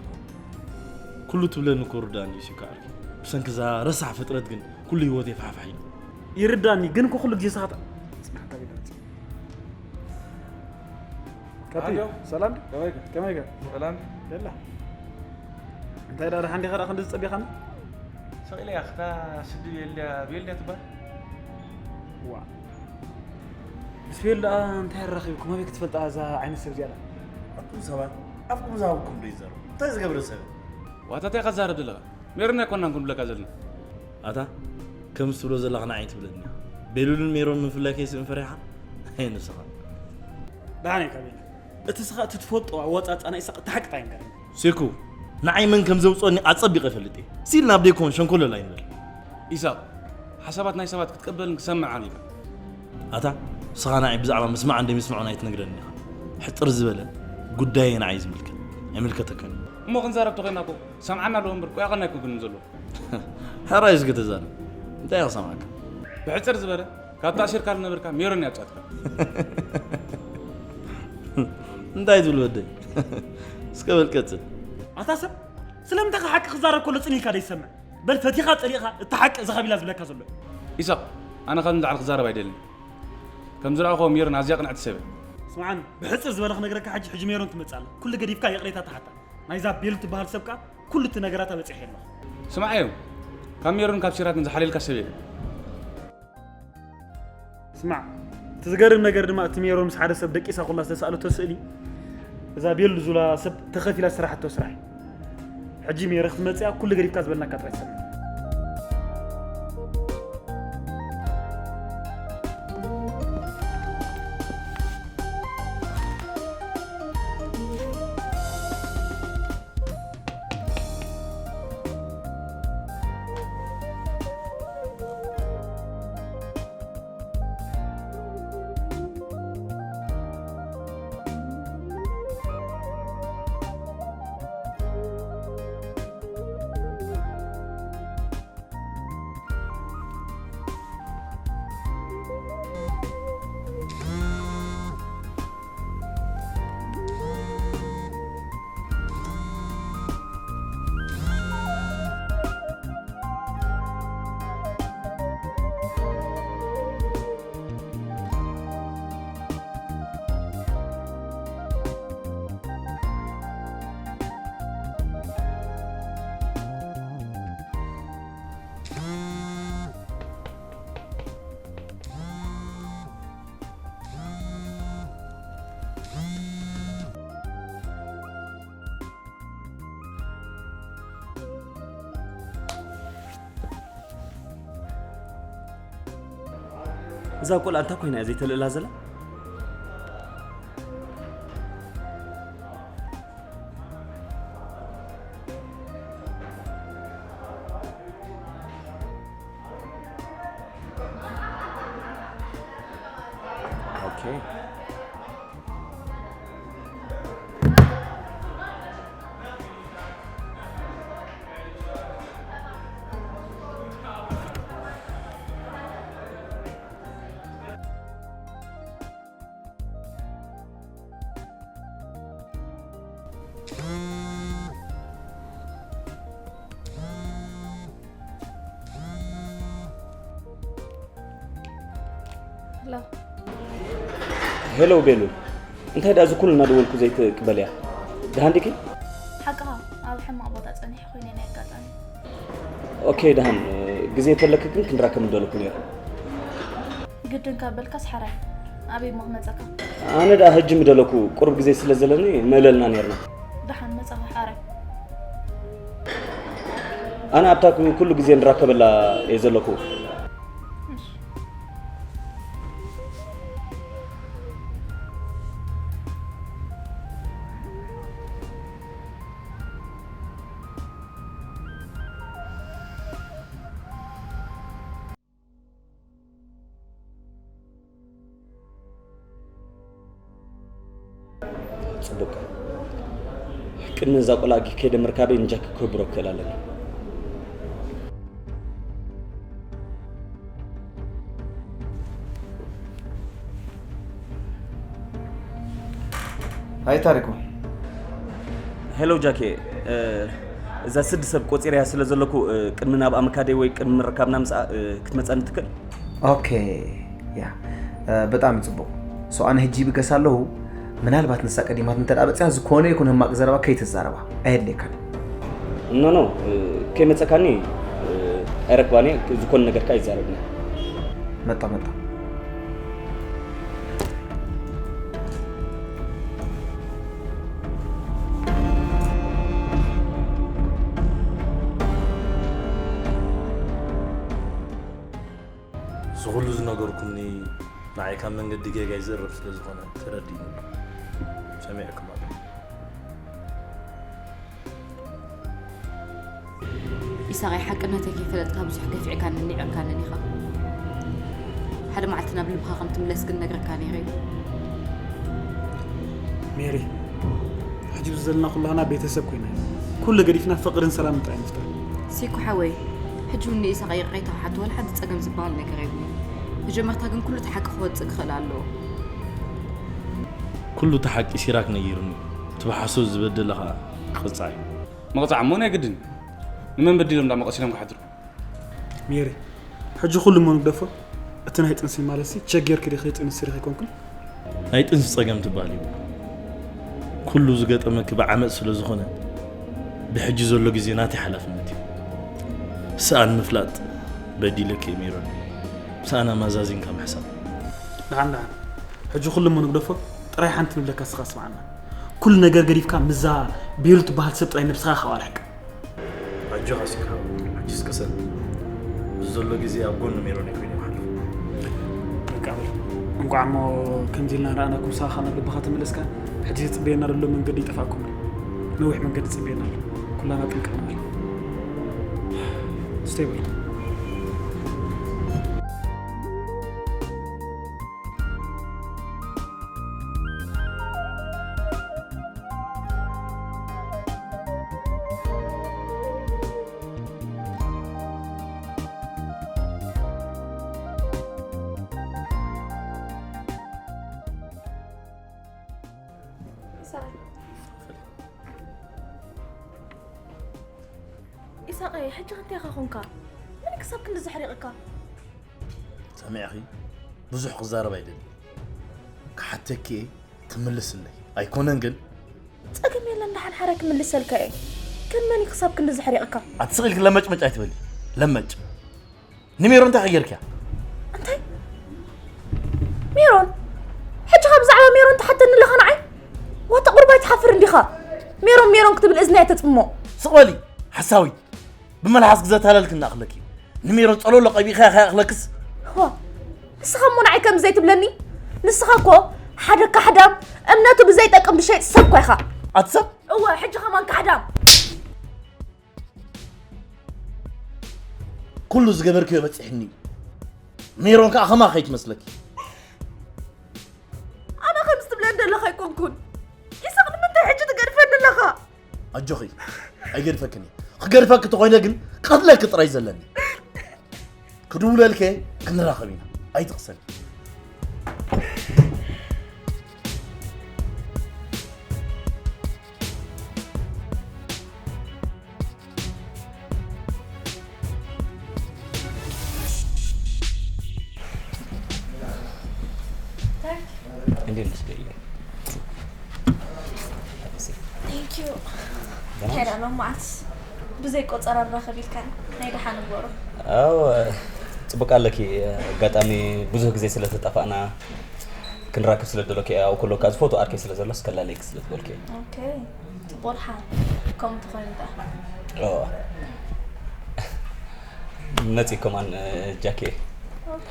እኮ። ኩሉ ትብለኒ እኮ ርዳእኒ እዩ ሲካ ዓርኪ። ብሰንኪ እዛ ረሳሕ ፍጥረት ግን ኩሉ ህይወት የፋሕፋሕ ኢሉ። ይርዳእኒ ግን እኮ ኩሉ ግዜ ስኻ ተ-፣ ጽናሕ ካብ ኢለ መጽእ። ካፒ፣ ኣዮ። ሰላም ዲ? ከመይ ከ? ከመይ ከ? ሰላም ዲ? የላ። እንታይ ደኣ ደሓን ዲኻ ደኣ ክንዲ ዝጸቢኻና? ሰቕ ኢለ እያ፣ ክታ ስዲ ቤልያ፣ ቤልያ ትበሃል? ዋ። ምስ ቤል ደኣ እንታይ ኣራኺብኩም? ኣበይ ክትፈልጣ እዛ ዓይነት ሰብ እዚኣ ደኣ? ኣቱም ሰባት፣ ኣፍኩም ዝሃብኩም ዶ ይዛረቡ? እንታይ ዝገብረ ሰብ? ዋታ እንታይ ኢኻ ትዛረብ ዘለኻ? ሜሮን ኣይኮናን ክንብለካ ዘለና። ኣታ፣ ከምዚ ትብሎ ዘለኻ ንዓይ ትብለኒ ኢኻ። ቤሉልን ሜሮን ምፍላይ ከይስእን ፈሪሓ? ኣይ ንስኻ። ደሓን ኢኻ ቤላ። እቲ ስኻ እቲ ትፈልጦ ኣወጻጽኣ ናይ ኢሳቕ እቲ ሓቂ እንታይ ንገረኒ። ሴኩ፣ ንዓይ መን ከም ዘውጽኦኒ ኣጸቢቐ እፈልጥ እየ። ሲል ናብ ደይኮን ሸንኮለል ኣይንበል። ኢሳቕ፣ ሓሳባት ናይ ሰባት ክትቅበልን ክሰምዕን ኢኻ። ኣታ፣ ስኻ ንዓይ ብዛዕባ ምስማዕን ደይምስማዕን ኣይትነግረንን ኢኻ። ሕጽር ዝበለ፣ ጉዳየይ ንዓይ ዝምልከት፣ ኣይምልከተካን እዩ። እሞ ክንዛረብ ተኾይና እኮ፣ ሰምዓና ኣለዎ እምበር፣ ቆያቐና ኣይኮንኩን ዘሎ። ሕራይ እስኪ ተዛረብ። እንታይ ኢኻ ክሰምዓካ? ብሕጽር ዝበለ፣ ካብ ተኣሲርካ ዝነበርካ ሜሮን እያ ኣውጻትካ። እንታይ ትብል ወደይ? እስከ በል ቀጽል። ኣታ ሰብ፣ ስለምንታይ ሓቂ ክዛረብ ከሎ ጽን ኢልካ ደይሰምዕ? በል ፈቲኻ ጸሊእኻ፣ እቲ ሓቂ እዚ ካብ ኢላ ዝብለካ ዘሎ። ኢሳቕ፣ ኣነ ካብዚ ንላዕሊ ክዛረብ ኣይደልን። ከም ዝረኣኹዎ ሜሮን ኣዝያ ቅንዕቲ ሰብ እያ። ስምዓኒ፣ ብሕጽር ዝበለ ክነግረካ ሕጂ፣ ሕጂ ሜሮን ትመጽእ ኣላ። ኩሉ ገዲፍካ ይቕሬታ ትሓታ። ናይዛ ቤሉ ትበሃል ሰብ ከኣ ኩሉ እቲ ነገራታ በጺሐ ኣለኹ። ስማዕ እዩ፣ ካብ ሜሮን ካብ ሲራክን ዝሓልየልካ ሰብ የለን። ስማዕ፣ እቲ ዝገርም ነገር ድማ እቲ ሜሮን ምስ ሓደ ሰብ ደቂሳ ኩላ ዝተሳእለቶ ስእሊ፣ እዛ ቤሉ ዝብላ ሰብ ተኸፊላ ዝሰራሓቶ ስራሕ እዩ። ሕጂ ሜሪ ክትመጽእ እያ፣ ኩሉ ገዲፍካ ዝበልናካ ጥራይ ትሰምዕ። እዛ ቆልዓ እንታይ ኮይና እያ ዘይተልእላ ዘላ? ኦኬ። ሄሎ። ሄሎ ቤሉ፣ እንታይ ደኣ እዚ ኩሉ እናደወልኩ ዘይትቅበልያ? ደሓን ዲኪ? ሓቅኻ፣ ኣብ ሕማቕ ቦታ ጸኒሐ ኮይነ ናይ ኣጋጣሚ። ኦኬ፣ ደሓን፣ ግዜ እንተለኪ ግን ክንራከብ ምደለኩ ነይረ። ግድን ካብ በልካስ ሓራይ፣ ኣበይ እሞ ክመጸካ? ኣነ ደኣ ሕጂ ምደለኩ፣ ቁሩብ ግዜ ስለ ዘለኒ ምእለልና ነይርና። ደሓን መጻኻ ሓራይ። ኣነ ኣብታ ኩ-፣ ኩሉ ግዜ ንራከበላ እየ ዘለኩ። እሺ። ጽቡቅ። ቅድሚ እዛ ቆልዓ ከይደ ምርካበይ ንጃኪ ክህብሮ ክኽእል ኣለኒ። ሃይ ታሪኩ። ሄሎ ጃኬ፣ እ፣ እዛ ስዲ ሰብ ቆጺረያ ስለ ዘለኩ፣ እ፣ ቅድሚ ናብኣ ምካደይ ወይ ቅድሚ ምርካብና ምስኣ፣ እ፣ ክትመጸኒ ትክእል? ኦኬ፣ ያ፣ እ፣ በጣም ጽቡቕ። ሶ ኣነ ሕጂ ይብገስ ኣለኹ። ምናልባት ንሳ ቀዲማት እንተ ደኣ በጺሓ፣ ዝኾነ ይኹን ህማቕ ዘረባ ከይትዛረባ ኣየድልየካን። ኖ፣ ኖ፣ እ፣ ከይመጸካኒ፣ እ፣ ኣይረክባን እየ። ዝኾነ ነገርካ ይዛረብና። መጣ፣ መጣ። እዚ ኩሉ ዝነገርኩምኒ ንዓይ ካብ መንገዲ ጌጋይ ዝእርም ስለ ዝኾነ ተረዲእኒ ኣሎ። ሰሚዕኩም ኣለኹ። ኢሳቐይ፣ ሓቅነተይ ከይፈለጥካ ብዙሕ ገፊዕካንን ኒዕቕካንን ኢኻ። ሓደ መዓልቲ ናብ ልብኻ ከም ትምለስ ግን ነግረካ ነይረ እዩ። ሜሪ፣ ሕጂ ኣብዚ ዘለና ኩላህና ቤተሰብ ኮይና ኢና። ኩሉ ገዲፍና ፍቕርን ሰላምን ጥራይ ንፍጠር። ሲኩ ሓወይ፣ ሕጂ እውን ንኢሳቐይ ይቕሬታ ክሓቶ ዋላ ሓንቲ ጸገም ዝበሃል ነገር የብሉን። መጀመርታ ግን ኩሉ እቲ ሓቂ ክወጽእ ክኽእል ኣለዎ። ኩሉ እቲ ሓቂ ሲራክ ነጊሩኒ። እቲ ብሓሶት ዝበደለ ኸኣ ክቕጻዕ እዩ። ምቕጻዕ እሞ ናይ ግድን እዩ። ንመን በዲሎም ደኣ መቐሲሎም ክሓድሩ? ሜሪ፣ ሕጂ ኩሉ እሞ ንግደፎ። እቲ ናይ ጥንሲ ማለትሲ ቸክ ጌርኪ ዲኺ ጥንሲ ዲኺ ኣይኮንክን? ናይ ጥንሲ ጸገም ትበሃል የብሉን። ኩሉ ዝገጠመኪ ብዓመጽ ስለ ዝኾነ ብሕጂ ዘሎ ግዜ ናተይ ሓላፍነት እዩ። ስኣን ምፍላጥ በዲለኪ እየ ሜሮን። ስኣን ኣማዛዚንካ ምሕሳብ። ደሓን ደሓን። ሕጂ ኩሉ እሞ ንግደፎ። ጥራይ ሓንቲ ንብለካ እስኻ ስምዓና። ኩሉ ነገር ገዲፍካ ምስዛ ቤሉ ትበሃል ሰብ ጥራይ ነብስኻ ካብ ኣልሕቅ። ኣጆኻ ሲካ፣ ሕጅስ ቅሰን። ብዘሎ ግዜ ኣብ ጎኒ ሜሮን እየ ኮይነ ይሓልፍ። በቃ በል። እንቋዕ እሞ ከምዚ ኢልና ረኣናኩም፣ ሳኻ ናብ ልብኻ ተመለስካ። ሕጂ ዝጽበየና ዘሎ መንገዲ ይጠፍኣኩም። ነዊሕ መንገዲ ዝጽበየና ኣሎ። ኩላና ጥንቅቕ ንበል። ስቴብል። ኢሳቐ፣ ሕጂ ክንታይ ኢኻ ኾንካ? መን ክሳብ ክንዲ ዘሕሪቕካ? ሰሚዕኺ? ብዙሕ ክዛረብ ኣይደልን። ክሓተኪ እየ፣ ትምልስለይ። ኣይኮነን ግን? ጸገም የለን፣ ደሓን ሓራይ ክምልሰልካ እየ። ግን መን እዩ ክሳብ ክንዲ ዘሕሪቕካ? ኣትስቕ ኢልኪ ለመጭመጭ ኣይትበሊ። ለመጭ። ንሜሮን እንታይ ጌርክያ? እንታይ? ሜሮን? ሕጂ ካብ ብዛዕባ ሜሮን ትሓተኒ ኣለኻ ንዓይ? ዋታ ቁርባይ ትሓፍር እንዲኻ? ሜሮን ሜሮን ክትብል እዝኒ ኣይተጽምሞ። ስቕ በሊ ሓሳዊት። ብመልሓስ ግዘ ታለልክ እናእኽለኪ ንሜሮን ጸሎሎ ቀቢእካ ከይኣኽለክስ። ዋ፣ ንስኻ እሞ ንዓይ ከምዚ ዘይትብለኒ? ንስኻ እኮ ሓደ ካሕዳም፣ እምነቱ ብዘይጠቅም ዝሸይጥ ሰብ እኮ ኢኻ። ኣቲ ሰብ? እወ፣ ሕጂ ከማን ካሕዳም። ኩሉ ዝገበርክዮ በጺሕኒ እዩ። ሜሮን ከኣ ከማ ከይትመስለኪ። ኣነ ከምዚ ትብለኒ ዘለኻ ኣይኮንኩን። ኢሳቕ ንምንታይ ሕጂ ትገድፈኒ ኣለኻ? ኣጆኺ፣ ኣይገድፈክን እየ። ክገድፈኪ ተኾይነ ግን ቀትለኪ ጥራይ ዘለኒ። ክድውለልከ ክንራኸብ ኢና። ኣይትቕሰኒ። እንዴት ነሽ ደይ? Thank you። ከዳ ሎማዓት ብዘይ ቆጸራ ንራኸብ ኢልካን ናይ ደሓን እምበሩ። ኣው ጽቡቅ ኣለኪ። ኣጋጣሚ ብዙሕ ግዜ ስለ ተጠፋእና ክንራከብ ስለ ደለኪ ኣብ ኩሎ ካብ ዝፈቱ ኣርከይ ስለ ዘሎ ስከላለይክ ስለ ዝበልኪ። ኦኬ። ጽቡቅ ደሓን ከምኡ ተኾይኑ ደኣ። ኦ መጺ ኮማን ጃኪ። ኦኬ።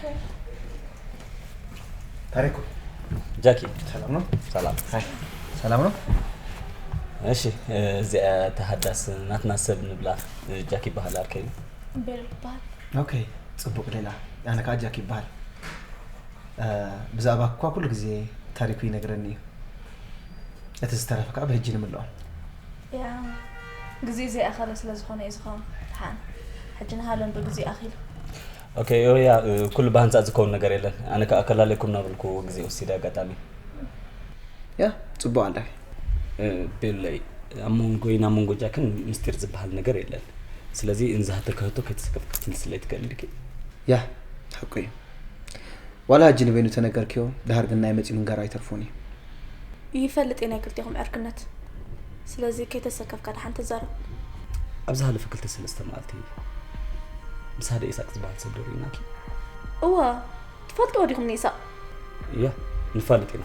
ታሪኩ ጃኪ ሰላም ነው? ሰላም። ሰላም ነው? እሺ እዚኣ ተሃዳስ ናትና ሰብ ንብላ። ጃኪ ይበሃል ኣርከይ። ቤል ይበሃል። ኦኬ ጽቡቅ ሌላ ኣነ ከዓ ጃኪ ይበሃል። ብዛዕባ እኳ ኩሉ ግዜ ታሪኩ ይነግረኒ እዩ። እቲ ዝተረፈ ከዓ ብሕጂ ንምልኦ። ያ ግዜኡ ዘይኣኸለ ስለ ዝኾነ እዩ ዝኸውን። ደሓን ሕጂ ንሃለን ብግዜኡ ኣኺሉ። ኦኬ ዮያ ኩሉ ብሃንፃ ዝከውን ነገር የለን። ኣነ ከዓ ከላለኩም ናብልኩ ግዜ ወሲደ ኣጋጣሚ። ያ ጽቡቅ ኣለኺ። ቤለይ ኣብ መንጎይን ኣብ መንጎ ጃክን ምስጢር ዝበሃል ነገር የለን። ስለዚ እንዝሃተካ ህቶ ከይተሰከፍካ ክትምልስለይ ትኽእል ድኪ? ያ፣ ሓቁ እዩ። ዋላ ሕጂ ንበይኑ ተነገርክዮ፣ ድሓር ግን ናይ መጺኡ ምንጋር ኣይተርፎን እዩ። ይፈልጥ እየ ናይ ክልቴኹም ዕርክነት። ስለዚ ከይተሰከፍካ ደሓን ተዛረብ። ኣብ ዝሓለፈ ክልተ ሰለስተ መዓልቲ ምስ ሓደ ኢሳቅ ዝበሃል ሰብ ዶ ርኢናኪ? እዋ፣ ትፈልጥዎ ዲኹም ንኢሳቅ? እያ፣ ንፋለጥ ኢና።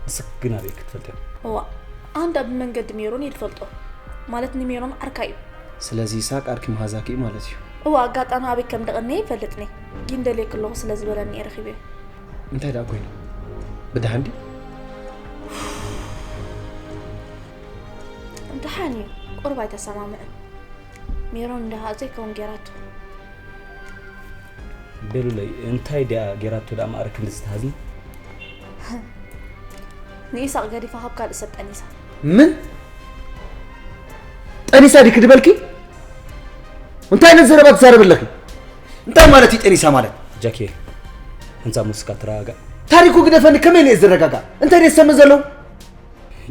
ንስክ ግን ኣበይ ክትፈልጥዮ? እዋ፣ ኣንዳ ብመንገዲ ሜሮን እየ ዝፈልጦ። ማለት ንሜሮን ዓርካ እዩ። ስለዚ ኢሳቅ ዓርኪ መሃዛኪ እዩ ማለት እዩ። እዋ፣ ኣጋጣሚ ኣበይ ከም ደቐነየ ይፈልጥኒ። ግን ደልየኪ ኣለኹ ስለ ዝበለኒ እየ ረኺበዮ። እንታይ ደኣ ኮይኑ? ብደሓን ድዩ? ደሓን እዩ። ቁሩብ ኣይተሰማምዕን። ሜሮን እንዳ ሃዘ ይከውን ጌራቶ። ቤሉለይ እንታይ ድያ ጌራቶ ደኣ ማዕረ ክንድዚ ትሃዝኒ? ንኢሳቕ ገዲፋ ካብ ካልእ ሰብ ጠኒሳ። ምን ጠኒሳ ዲኪ ድበልኪ? እንታይ ዓይነት ዘረባ ትዛረቢ ኣለኺ? እንታይ ማለት እዩ ጠኒሳ ማለት? ጃኪ፣ ኣንታ ሙስካ ተረጋጋእ። ታሪኩ ግደፈኒ፣ ከመይ ኢለ እየ ዝረጋጋእ? እንታይ ድየ ዝሰምዕ ዘለኹ?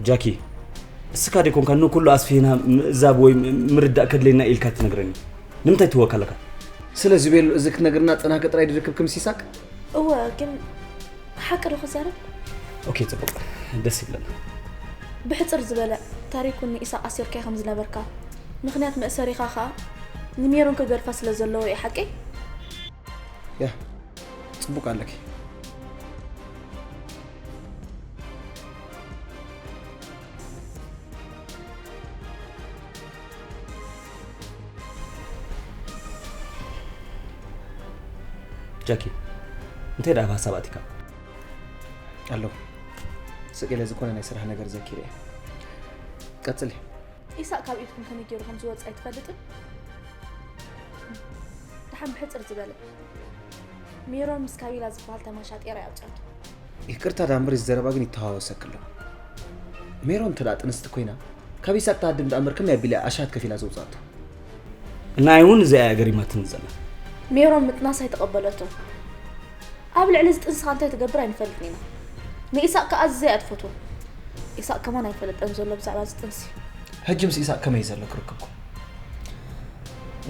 ጃኪ፣ እስካ ደይኮንካ ንኩሉ ኣስፊህና ምእዛብ ወይ ምርዳእ ከድለየና ኢልካ ትነግረኒ? ንምንታይ ትህወካ ኣለካ? ስለዚ ቤሉ፣ እዚ ክትነግርና ጸናሕኪ ጥራይ ድርክብኪ ምስ ይሳቅ? እወ፣ ግን ሓቂ ዶ ክዛረብ? ኦኬ፣ ጽቡቅ። ደስ ይብለና። ብሕጽር ዝበለ ታሪኩ ንኢሳቅ ኣሲርካዮ ከም ዝነበርካ፣ ምኽንያት መእሰሪኻ ኸኣ ንሜሮን ክገድፋ ስለ ዘለዎ እዩ፣ ሓቀይ? ያ፣ ጽቡቅ ኣለኪ። ጃኪ፣ እንታይ ደኣ ብሓሳብ ኣቲካ? ኣሎ። ስቅ ኢለ ዝኾነ ናይ ስራሕ ነገር ዘኪረ እየ። ቀጽሊ። ኢሳቅ ካብ ኢድኩም ከመይ ገይሩ ከም ዝወጽእ ኣይትፈልጥን? ደሓን ብሕጽር ዝበለ፣ ሜሮን ምስ ካቢላ ዝበሃል ተማሻጢራ እያ ኣውጽኣቶ። ይቅርታ ዳምበር፣ እዚ ዘረባ ግን ይተሃወሰኪ ኣሎ። ሜሮን እንተ ደኣ ጥንስቲ ኮይና፣ ካብ ኢሳቅ ትሃድም ደኣ እምበር ከመይ ኣቢላ እያ ኣሽሃት ከፊላ ዘውጽኣቶ? ንዓይ እውን እዚኣ እያ ገሪማትኒ ዘላ። ሜሮን ምጥናስ ኣይተቐበለቶን። ኣብ ልዕሊ እዚ ጥንሲ ከ እንታይ ትገብር ኣይንፈልጥን ኢና። ንኢሳቅ ከኣ ኣዝያ እያ ትፈትዎ። ኢሳቅ ከማን ኣይፈለጠን ዘሎ ብዛዕባ እዚ ጥንሲ። ሕጂ ምስ ኢሳቅ ከመይ እዩ ዘሎ ክርክብኩም?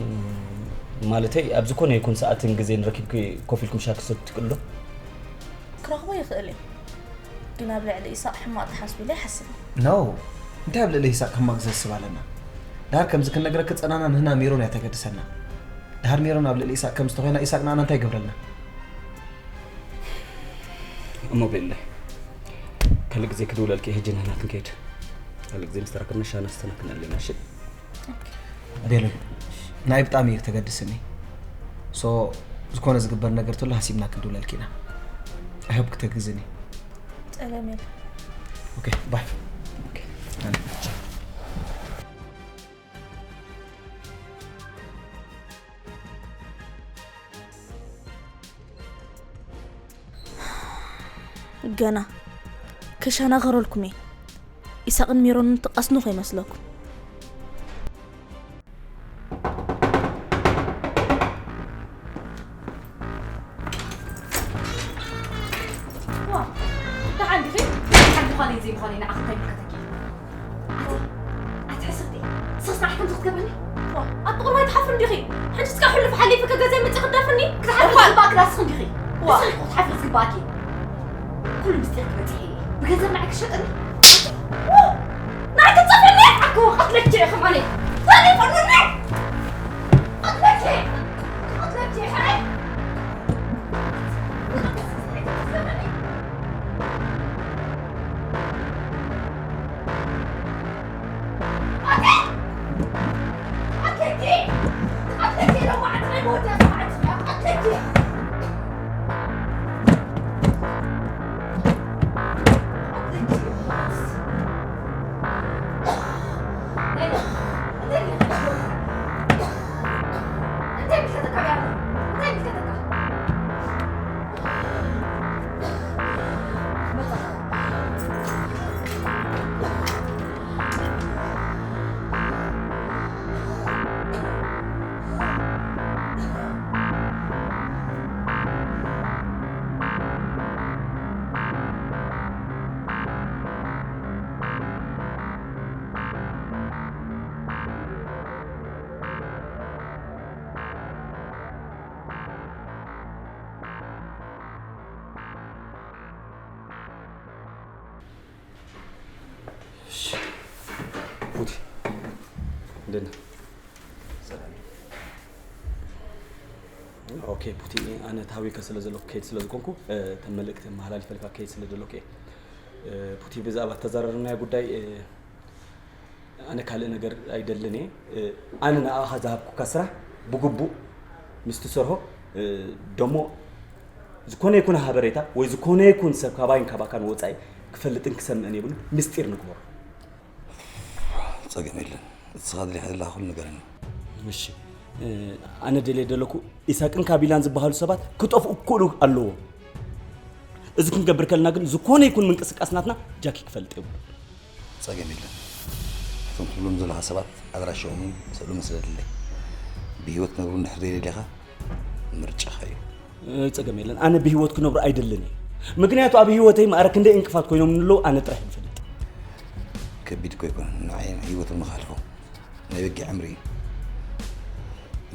እም፣ ማለተይ ኣብ ዝኾነ ይኹን ሰዓትን ግዜን ረኪብኪ ኮፍ ኢልኩም ሻሂ ክትሰትዩ ትክእሉ ዶ? ክረኽቦ ይኽእል እዩ። ግን ኣብ ልዕሊ ኢሳቅ ሕማቕ ትሓስቡ ኢለ ኣይሓስብን። ኖ፣ እንታይ ኣብ ልዕሊ ኢሳቅ ሕማቕ ዘስብ ኣለና? ድሓር ከምዚ ክንነግረኪ ዝጸናና ንህና ሜሮን እያ ተገድሰና። ድሓር ሜሮን ኣብ ልዕሊ ኢሳቅ ከም ዝተኾይና ኢሳቅ ንኣና እንታይ ይገብረልና? እሞ ቤለይ ካልእ ግዜ ክድውለልኪ እየ፣ ሕጂ ንህና ክንከይድ። ካልእ ግዜ ምስ ተራኸብና ሻሂ ነስተና ክንዕልልና፣ እሺ? ቤለይ ንዓይ ብጣዕሚ እዩ ተገድስኒ። ሶ ዝኾነ ዝግበር ነገር ተሎ ሃሲብና ክንድውለልኪ ኢና። I hope ክተግዝኒ። ጸገም የለን። ኦኬ፣ ባይ። ኦኬ። ገና ክሸናኸረልኩም እየ። ኢሳቕን ሜሮንን ትቓስኑ ከይመስለኩም። ዋ፣ ደሓን ዲኺ? ደሓን ምዃነይ ዘይምዃነይ ንዓኺ እንታይ ይምልከተኪ? ኣቲ፣ ኣቲ ሕስርቲ፣ ስኽስናሕ ከምዚ ክትገብርኒ? ዋ፣ ኣቲ ቁሩብ ኣይትሓፍርን ዲኺ? ሕጂ እስካ ሕሉፍ ሓሊፊ ከገዛይ መፂ ክትደፍርኒ? ክትሓፍሪ ዝግባእኪ ዳስኽን ዲኺ? ዋ። ንስኺ ኢኺ ክትሓፍሪ ዝግባእኪ። ኩሉ ምስጢር ክበፅሕ እየ። ብገንዘብ ንዓይ ክትሸጥኒ? ዋ፣ ንዓይ ክትፀፍኒ? ኣኮ፣ ቀትለኪ እየ ከማነይ። ዘሪፈሉኒ! ቀትለኪ! ቀትለኪ፣ ሕራይ! ቡቲ፣ እንዴት ነህ? ኦኬ ቡቲ፣ ኣነ ተሃዊከ ስለ ዘለኹ ከይድ ስለ ዝኾንኩ፣ እተን መልእክቲ መሃላልፈልካ ከይድ ስለ ዘለኹ እየ። ቡቲ፣ ብዛዕባ እተዘራረብናዮ ጉዳይ፣ ኣነ ካልእ ነገር ኣይደልን እየ። ኣነ ንኣኻ ዝሃብኩካ ስራሕ ብግቡእ ምስ ትሰርሆ፣ ደሞ ዝኾነ ይኹን ሃበሬታ ወይ ዝኾነ ይኹን ሰብ ካባይን ካባካን ወጻኢ ክፈልጥን ክሰምዕን የብሉ። ምስጢር ንግበሮ። ጸገም የለን። ንስኻ ደሊኻ ዘለኻ ኩሉ ንገረኒ። እሺ፣ ኣነ ደልየ ደለኩ ኢሳቅን ካቢላን ዝበሃሉ ሰባት ክጠፍኡ ክኽእሉ ኣለዎም። እዚ ክንገብር ከለና ግን ዝኾነ ይኹን ምንቅስቃስ ናትና ጃኪ ክፈልጥ የብሉ። ጸገም የለን። እቶም ትብሎም ዘለኻ ሰባት ኣድራሻኦምን ስእሎምን ስደደለይ። ብህይወት ክነብሩ እንድሕር ደሊኻ ምርጫኻ እዩ። ጸገም የለን። ኣነ ብህይወት ክነብሩ ኣይደልን እየ። ምክንያቱ ኣብ ህይወተይ ማዕረ ክንደይ እንቅፋት ኮይኖም ንለው ኣነ ጥራሕ ይፈልጥ። ከቢድ እኮ ይኮን ንዓይ ህይወቶም ንኻልፎ ናይ በጊዕ ዕምሪ እዩ።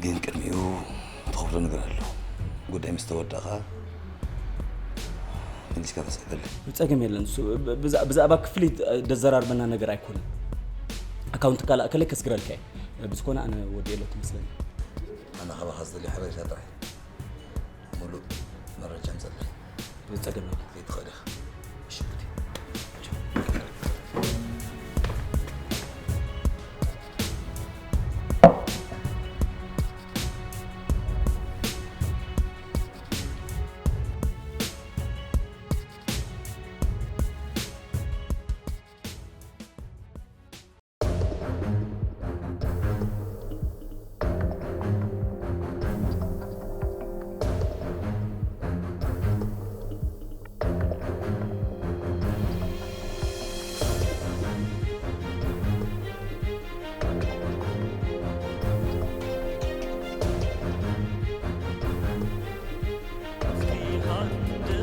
ግን ቅድሚኡ ትኸፍሎ ነገር ኣሎ። ጉዳይ ምስ ተወዳእኻ መሊስካ ተስዕበለይ። ጸገም የለን። እሱ ብ-፣ ብዛ-፣ ብዛዕባ ክፍሊት፣ እ፣ ደዘራርበና ነገር ኣይኮነን። ኣካውንት ካልኣከለይ ከስግረልካ እየ። ብዝኮነ ኣነ ወዲኤ ኣለኩ መስለኒ። ኣነ ካባኻ ዝደልዮ ሓበሬታ ጥራይ። ሙሉእ መረጃ ኣምፀለይ። ጸገም የለን። ከይትኽእል ኢኻ። እሺ፣ ቡቲ።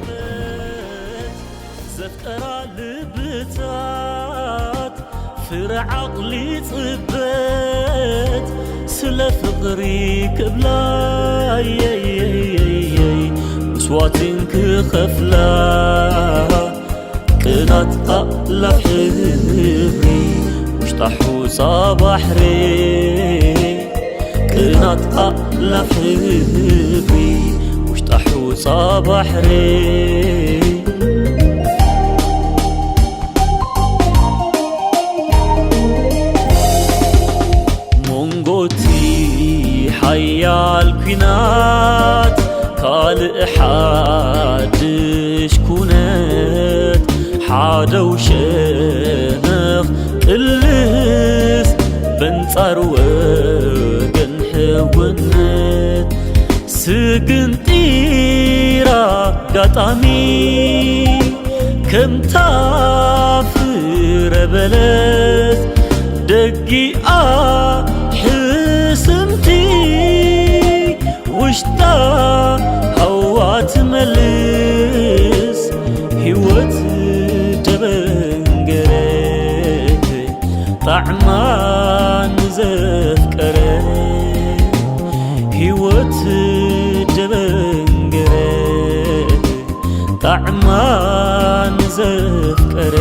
ሃንደበት ዘፍቀራ ልብታት ፍረ ዓቕሊ ጽበት ስለ ፍቕሪ ክብላ የየየየይ መስዋዕትን ክኸፍላ ቅናት ኣእላፍ ሕብሪ ውሽጣ ሑጻ ባሕሪ ቅናት ኣእላፍ ሕብሪ ውሽጣ ሑጻ ባሕሪ ሞንጎቲ ሓያል ኲናት ካልእ ሓድሽ ኩነት ሓደው ሸነኽ ቅልስ በንጻር ወገን ሕውነት ስግንጢራ ኣጋጣሚ ከምታ ፍረ በለስ ደጊኣ ሕስምቲ ውሽጣ ሃዋ ትመልስ ህይወት ደበንገረት ጣዕማ ንዘፍቀረ ህይወት ደበንገረት ጣዕማ ንዘፍቀረ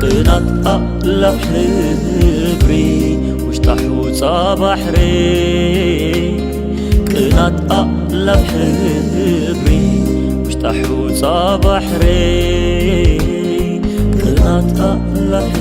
ቅናት ኣእላፍ ሕብሪ ውሽጣ ሑጻ ባሕሪ ቅናት ኣእላፍ ሕብሪ ውሽጣ ሑጻ ባሕሪ ቅናት ኣእላፍ